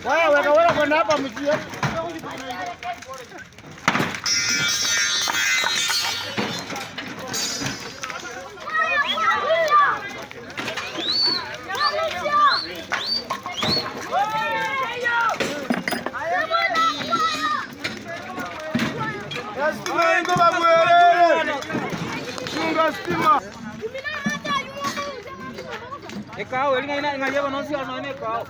Wewe kwenda hapa mjie. Ikaw, ini nga ina nga no siya no ne ikaw.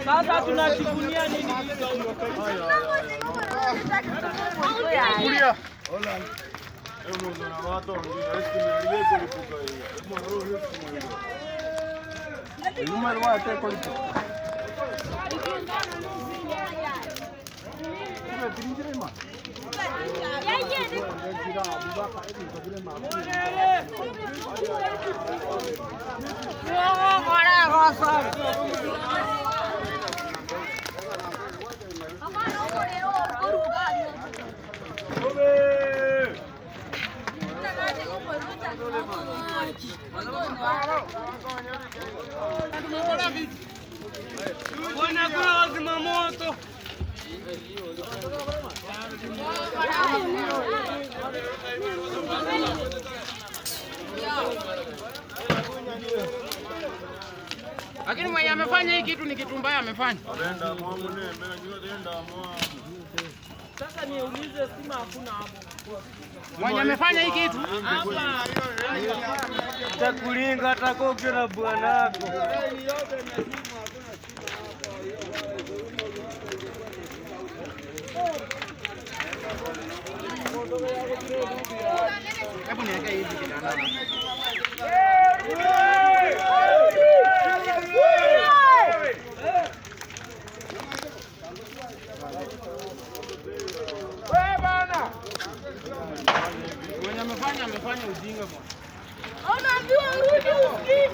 Sasa tunajivunia nini? Lakini mwenye amefanya hii kitu ni kitu mbaya amefanya. Sasa niulize, stima hakuna hapo. Mwenye amefanya hii kitu hapa takulinga atakokyo na bwanako. Hebu niweke hivi kijana. Mwenye amefanya ujinga bwana. Unaambiwa urudi usikii.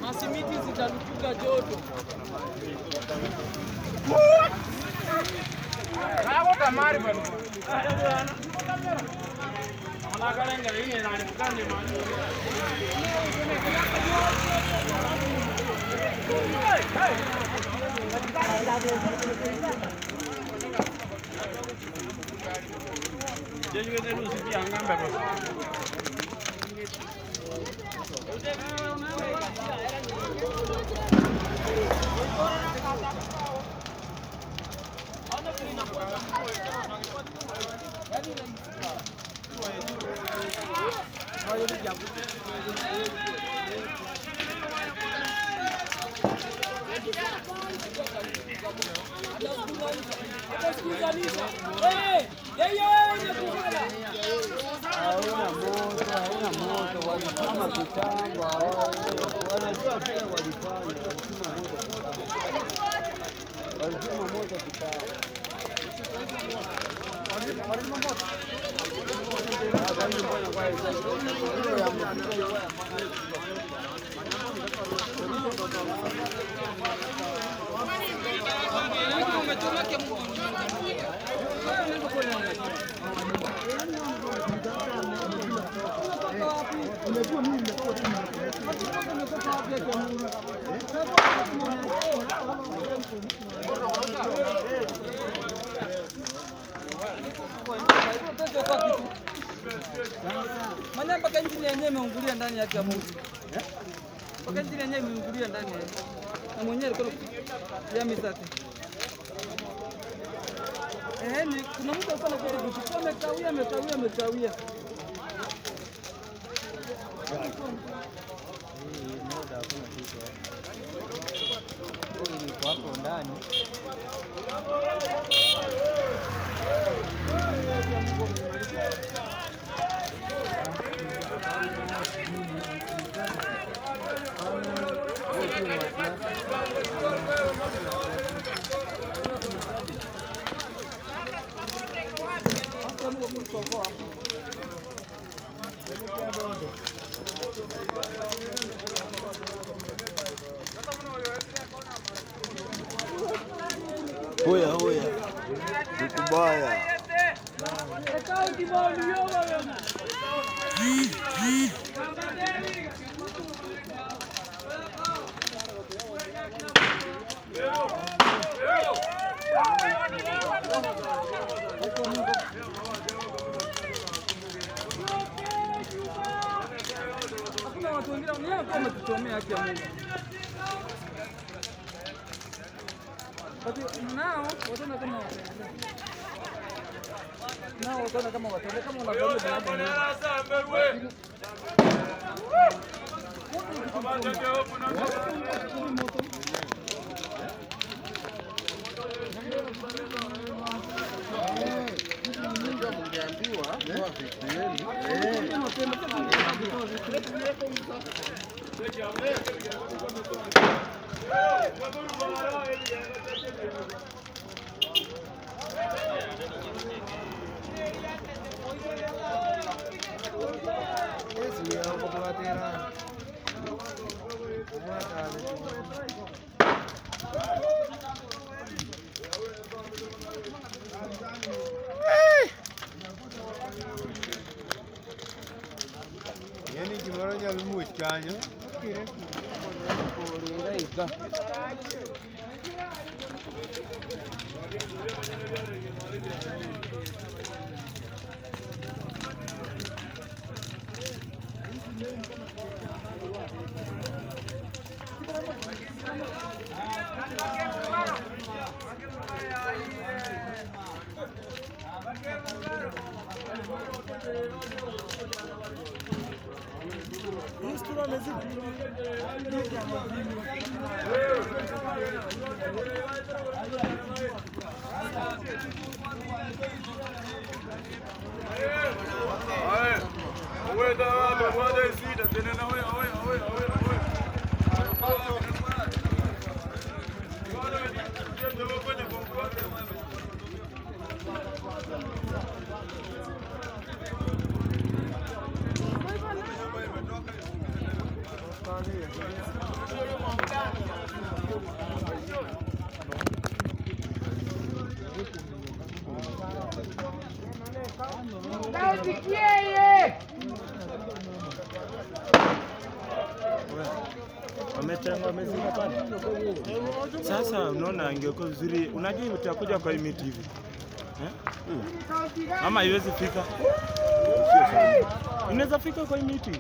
Masimiti zitalupuka joto. Hauna moto, walisema kitambo, wanajua pia walifanya, walizima moto kitambo. Maana mpaka injini yenyewe imeungulia ndani yake ya Mungu. Mpaka injini yenyewe imeungulia ndani yake. Na mwenyewe alikuwa ya misati. Ni kuna mtu alikuwa anakuja kuchukua amekawia amekawia amekawia. Hii moto hakuna kitu. Huyu ni hapo ndani. Hoya hoya. Nikubaya. Hakuna watu wengine ni hapo wametuchomea haki ya Mungu. Nao wataona kama nao wataona kama wataona kama unafanya jambo. Yani gimoro nyalo muoch kanyo. Wametenga wamezima pale. Sasa unaona ingekuwa vizuri, unajua utakuja kwa hii miti hivi eh? Ama haiwezi fika, inaweza fika kwa hii miti.